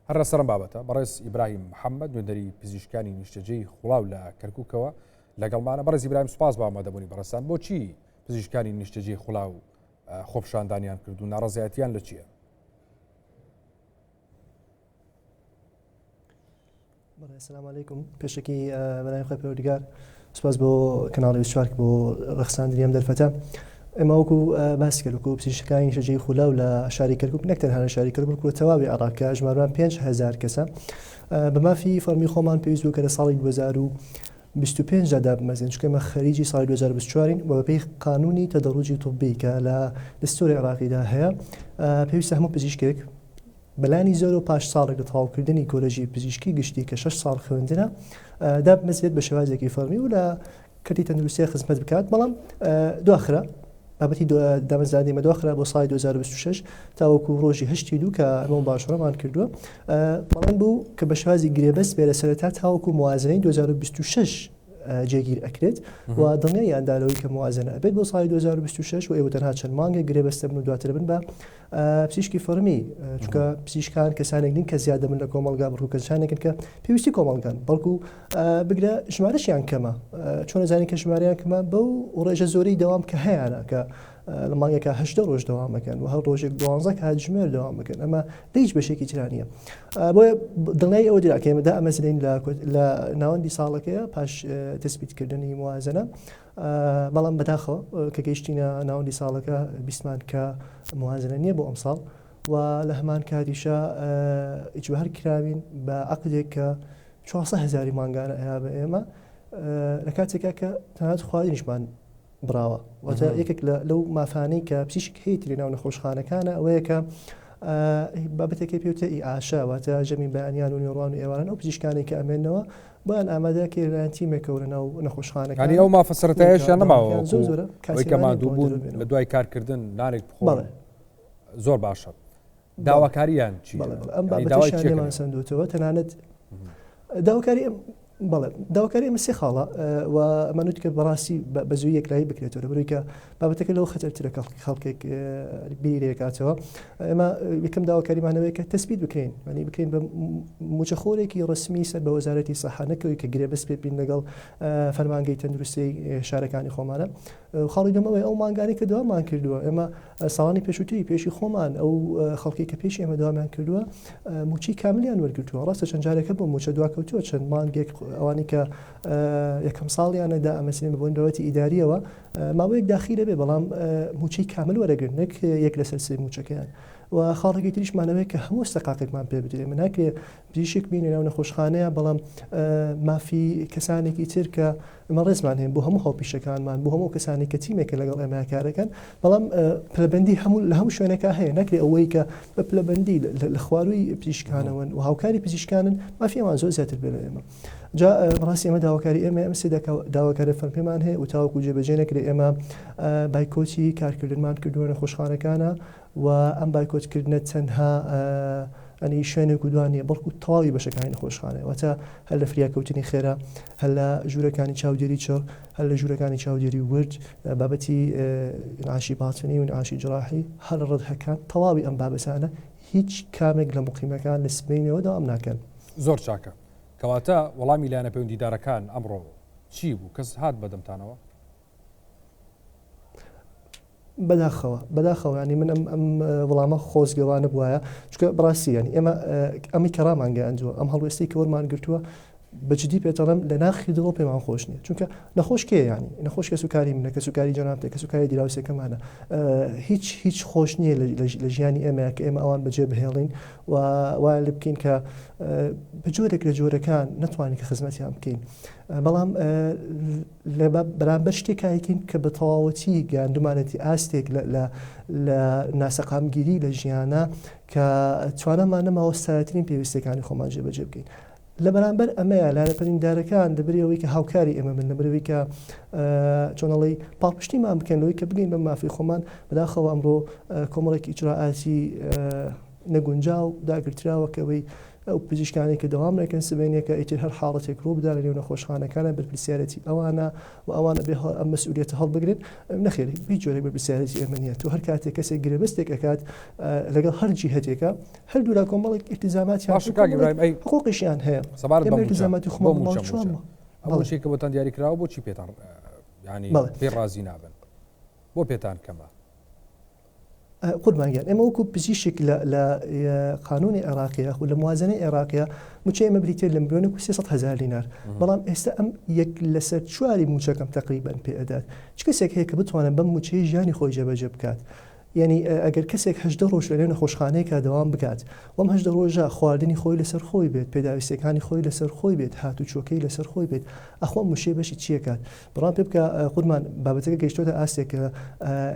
هەر لەسەر ئەم بابەتە بەڕێز ئیبراهیم محەممەد نوێنەری پزیشکانی نیشتەجێی خوڵاو لە کەرکووکەوە لەگەڵمانە. بەڕێز ئیبراهیم سوپاس بۆ ئامادەبوونی بەڕێزتان. بۆچی پزیشکانی نیشتەجێی خوڵاو خۆپیشاندانیان کرد و ناڕەزایەتیان لە چییە؟ سلام علیکم پێشەکی بەناوی خۆی پەروەردگار سپاس بۆ کەناڵی 24 بۆ ڕەخساندنی ئەم دەرفەتە ئێمە وەکو باس کرد وەکو پزیشکانی شەجەی خولاو لە شاری کەرکوک نەک تەنها لە شاری کەرکوک بەڵکو تەواوی عێراق کە ژمارمان 5000 کەسە بە مافی فەرمی خۆمان پێویست بوو کە لە ساڵی 2025 دا دابمەزرێن چونکە ئێمە خەریجی ساڵی 2024 و بەپێی قانونی تەدەڕوجی طبی کە لە دەستوری عێراقیدا هەیە پێویستە هەموو پزیشکێک بەلانی زۆرەوە پاش ساڵێک لە تەواوکردنی کۆلێژی پزیشکی گشتی کە شەش ساڵ خوێندنە دابمەزرێت بە شێوازێکی فەرمی و لە کەرتی تەندروستیە خزمەت بکات بەڵام دواخرا بابەتی دامەزراندنی مە دواخرا بۆ ساڵی 2026 تاوەکو ڕۆژی هەشتی دوو کە ئەمە باشڕەمان کردووە بەڵام بوو کە بە شێوازی گرێبەست بێ لە سەرەتا تاوەکو موازنەی 2026 جێگیر ئەکرێت و دڵنیاییان دا لەوەی کە موازنە ئەبێت بۆ ساڵی 2026 و ئێوە تەنها چەند مانگێک گرێبەستە بن و دواتر بن بە پزیشکی فەرمی چونکە پزیشکان کەسانێک نین کە زیاد دەبن لە کۆمەڵگا بەڵکو کەسانێکن کە پێویستی کۆمەڵگان بەڵکو بگرە ژمارەشیان کەمە چۆن زانین کە ژمارەیان کەمە بەو ڕێژە زۆری دەوام کە هەیەە کە لە مانگێکا هەشدە ڕۆژ دەوام بکەن و هەر ڕۆژێک دوانزە کاتژمێر دەوام بکەن ئەمە لە هیچ بەشێکی ترانیە بۆیە دڵنیای ئەوە درا کە ئێمە دامەزرێین لە ناوەندی ساڵەکەیە پاش تەسبیتکردنی موازنە بەڵام بەداخەوە کە گەیشتینە ناوەندی ساڵەکە بیستمان کە موازنە نییە بۆ ئەمساڵ و لە هەمان کاتیشا ئیجبار کراوین بە عەقدێک کە 400 هەزاری مانگانە ئەیا بە ئێمە لە کاتێکا کە تەنانەت خواردنیشمان بڕاوە واتە یەکێک لەو مافانەی کە پزیشک هەیەتی لە ناو نەخۆشخانەکانە ئەوەیە کە بابەتێکی پێوتە ئی ئاشا واتە ژەمی بەیانیان و نێڕوان و ئێواران ئەو پزیشکانەی کە ئەمێنەوە بۆیان ئامادە کرد لەلایەن تیمێکەوە لە ناو نەخۆشخانەکان. یانی ئەو مافە سەرەتایەشیان نەماوە وەکو ئەوەی کە ماندوو بوون لە دوای کارکردن نانێک بخۆن. زۆر باشە. داواکاریان چی؟ ئەم بابەتەشیان لێمان سەندووتەوە تەنانەت داواکاری بەڵێ داواکاری ئێمە سێ خاڵە و ئەمانوت کە بەڕاستی بە زووی یەکلایی بکرێتەوە لەبەرەوەی کە بابەتەکە لەو خەتەرترە کە خەڵکێک بیری لێکاتەوە ئێمە یەکەم داواکاریمانەوەی کە تەسبیت بکرین مانی بکرین بە موچەخۆرێکی ڕسمی سەر بە وەزارەتی سەحە نەکەوی کە گرێبەست پێ بین لەگەڵ فەرمانگەی تەندروستی شارەکانی خۆمانە خاڵی دووەم ئەوەیە ئەو مانگانەی کە دەوامان کردووە ئێمە ساڵانی پێشووتری پێشی خۆمان ئەو خەڵکی کە پێشی ئێمە دەوامیان کردووە موچەی کاملیان وەرگرتووە ڕاستە چەند جارێکە بۆ موچە دواکەوتووە چەند مانگێک ئەوانی کە یەکەم ساڵیانە دا ئەمەسلێن بە بۆنەوەتی ئیداریەوە ماوەیەک داخیلە بێ بەڵام موچەی کامل وەرەگرن نەک یەک لەسەر سێ موچەکەیان و خاڵێکی تریشمانەوەی کە هەموو سەقاقێکمان پێ بدرێ من ناکرێ پزیشک بینە ناو نەخۆشخانەیە بەڵام مافی کەسانێکی تر کە ئێمە ڕێزمان هەیە بۆ هەموو هاوپیشەکانمان، بۆ هەموو ئەو کەسانەی کە تیمێکن لەگەڵ ئێمە کارەکەن، بەڵام پلەبەندی هەموو لە هەموو شوێنێکا هەیە، ناکرێ ئەوەی کە بە پلەبەندی لە خوارووی پزیشکانەوەن و هاوکاری پزیشکانن مافی ئەوان زۆر زیاتر بێ لە ئێمە. جا بەڕاستی ئێمە داواکاری ئێمە ئەم سێ داواکاری فەرمیمان هەیە و تاوەکو جێبەجێ نەکرێ ئێمە بایکۆتی کارکردنمان کردووە نەخۆشخانەکانە و ئەم بایکۆت کردنە تەنها ئەنی شوێنێک و دوان نیە بەڵکو تەواوی بەشەکانی نەخۆشخانەیە واتە هەر لە فریاکەوتنی خێرا هەر لە ژوورەکانی چاودێری چڕ هەر لە ژوورەکانی چاودێری ورد بابەتی ئینعاشی باتنی و ئینعاشی جراحی هەر لە ڕەدهەکان تەواوی ئەم بابەتانە هیچ کامێک لە مقیمەکان لە سبەینەوە دەوام ناکەن. زۆر چاکە. کەواتە وەڵامی لایەنە پەیوەندیدارەکان ئەمڕۆ چی بوو؟ کەس هات بەدەمتانەوە؟ بەداخەوە بەداخەوە ینی من ئەم ئەم وەڵامە خۆزگەوانە بواە چکە بڕاستی ینی ئێمە ئەمی کە ڕامانگەیاندووە ئەم هەڵوێستی کە وەرمان گرتووە بەجدی پێتەڵم لە ناخی دڵ پێمان خۆش نییە چونکە نەخۆش کێ ینی نەخۆش کەس و کاری منە کەس و کاری جەنابتە کەس و کاری دراوسێکەمانە هیچ هیچ خۆش نییە لە ژیانی ئێمە کە ئێمە ئەوان بەجێ بهێڵین و وایان لێ بکەین کە بە جۆرێک لە جۆرەکان نەتوانین کە خزمەتیان بکەین بەڵام لە بەرامبەر شتێکا یەکین کە بە تەواوەتی گەیاندومانەتی ئاستێک لە ناسەقامگیری لە ژیانە کە توانامان نەماوە سادەترین پێویستیەکانی خۆمان جێبەجێ بکەین. لە بەرامبەر ئەمەیە لایەنە پەیوەندیدارەکان لەبری ئەوەی کە هاوکاری ئێمە بن لەبری کە چۆنەڵی پاڵپشتیمان بکەن لەوەی کە بگەین بە مافی خۆمان بەداخەوە ئەمڕۆ کۆمەڵێک ئیجرائاتی نەگونجاو داگرتراوە کە ئەوەی. ئەو پزیشکانەی کە دەوام دەکەن سبەینێکە ئیتر هەر حاڵەتێک ڕوو بدا لەنێو نەخۆشخانەکانە بەرپرسیارێتی ئەوانە و ئەوان ئەبێ ئەم مەسئولیەتە هەڵبگرن نەخێر هیچ جۆرێک بەرپرسیارێتی ئێمە نییە تۆ هەر کاتێک کەسێک گرێبەستێک ئەکات لەگەڵ هەر جیهەتێکە هەردوولا کۆمەڵێک ئیلتیزاماتیان باشە کاک ئیبراهیم ئەی حقوقیشیان هەیە سەبارەت بە ئێمە مووچە ئیلتیزاماتی بۆ خۆمان مووچە ماوە چوار مووچە مانگ ئەو بەڵێ مووچەی کە بۆتان دیاری کراوە بۆچی پێتان ینی بەڵێ پێی ڕازی نابن بۆ پێتان کەمە قوربان گیان ئێمە وەکو پزیشک لە لە قانونی عێراقی یاخود لە موازنەی عێراقیە موچەی ئێمە بریتیە لە ملیۆنێک و 300 هەزار دینار بەڵام ئێستا ئەم یەک لەسەر چواری موچەکەم تقریبا پێ ئەدات چ کەسێک هەیە کە بتوانێت بەم موچەی ژیانی خۆی جێبەجێ بکات یعنی ئەگەر کەسێک هەژدە ڕۆژ لەنێو نەخۆشخانەیەکا دەوام بکات وەم هەژدە ڕۆژە خواردنی خۆی لەسەر خۆی بێت پێداویستیەکانی خۆی لەسەر خۆی بێت هاتوچۆکەی لەسەر خۆی بێت ئەخۆ ئەم موچەی بەشی چیەکات بڕوام پێ بکە قوربان بابەتەکە گەیشتۆتە ئاستێک کە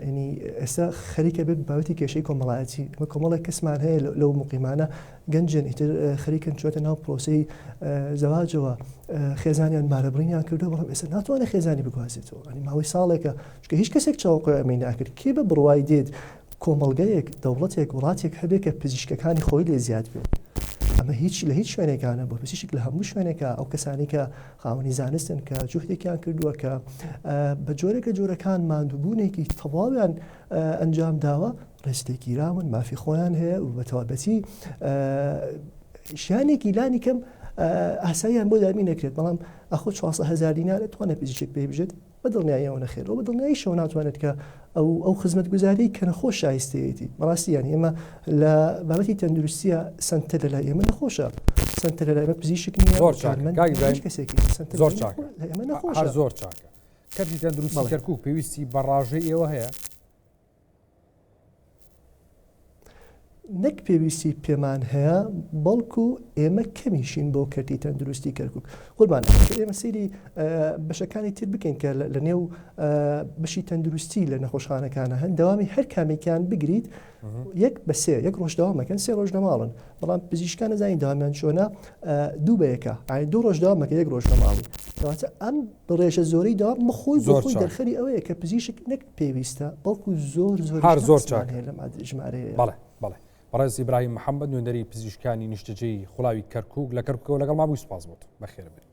ینی ئێستا خەریکە بێت بابەتی کێشەی کۆمەڵایەتی ئەمە کۆمەڵێک کەسمان هەیە لەو مقیمانە گەنجن ئیتر خەریکن چۆتە ناو پرۆسەی زەواجەوە خێزانیان مارەبڕینیان کردو بەڵام ئێستا ناتوانێت خێزانی بگوازێتەوە ئەنی ماوەی ساڵێکە چونکە هیچ کەسێک چاوەڕێ ئەمەی ناکرد کێ بە بڕوای دێت کۆمەڵگەیەک، دەوڵەتێک، وڵاتێک هەبێت کە پزیشکەکانی خۆی لێ زیاد بێت. ئەمە هیچ لە هیچ شوێنێکا نەبووە. پزیشک لە هەموو شوێنێکا ئەو کەسانەی کە خاوەنی زانستن، کە جوهدێکیان کردووە، کە بە جۆرێک لە جۆرەکان ماندووبوونێکی تەواویان ئەنجام داوە، ڕێزلێگیراون، مافی خۆیان هەیە و بە تەواوەتی ژیانێکی لانی کەم ئاساییان بۆ دابین نەکرێت. بەڵام ئاخۆ 400 هەزار دینار ئەتوانێت پزیشک پێی بژێت؟ بە دڵنیاییەوە نەخێر، ئەو بە دڵنیاییشەوە ناتوانێت کە ئەو ئەو خزمەتگوزاریەی کە نەخۆش شایستەیەتی. بەڕاستی یانی ئێمە لە بابەتی تەندروستیە سەنتەر لە لای ئێمە نەخۆشە، سەنتەر لە لای ئێمە پزیشک نییە، زۆر چاکە کارمەند کاک نییە، ئیبراهیم هیچ کەسێکی سەنتەر زۆر لە چاکە لای ئێمە هەر نەخۆشە. زۆر چاکە کەرتی تەندروستی بەڵێ. کەرکوک پێویستی بە ڕاژەی ئێوە هەیە؟ نەک پێویستی پێمان هەیە بەڵکو ئێمە کەمیشین بۆ کەرتی تەندروستی کەرکک قوربان ئێمە سەیری بەشەکانی تر بکەین کە لە نێو بەشی تەندروستی لە نەخۆشخانەکانە هەن دەوامی هەر کامێکیان بگریت یەک بە سێ یەک ڕۆژ دەوامەکەن سێ ڕۆژ لە ماڵن بەڵام پزیشکان نەزانین داوامیان چۆنە دوو بە یەکە ئاین دوو ڕۆژ دەوامەکە یەک ڕۆژ لە ماڵی کەواتە ئەم ڕێژە زۆری داوام خۆی زۆر خۆی دەرخەری ئەوەیە کە پزیشک نەک پێویستە بەڵکو زۆر زۆر هەر زۆر چاک هەیە لەم ژمارەیە. بەڵێ بەڵێ بەڕێز ئیبراهیم محەممەد نوێنەری پزیشکانی نیشتەجێی خولاوی کەرکوک لە کەرکوکەوە لەگەڵمان بووی سوپاس بۆت بەخێر بێی.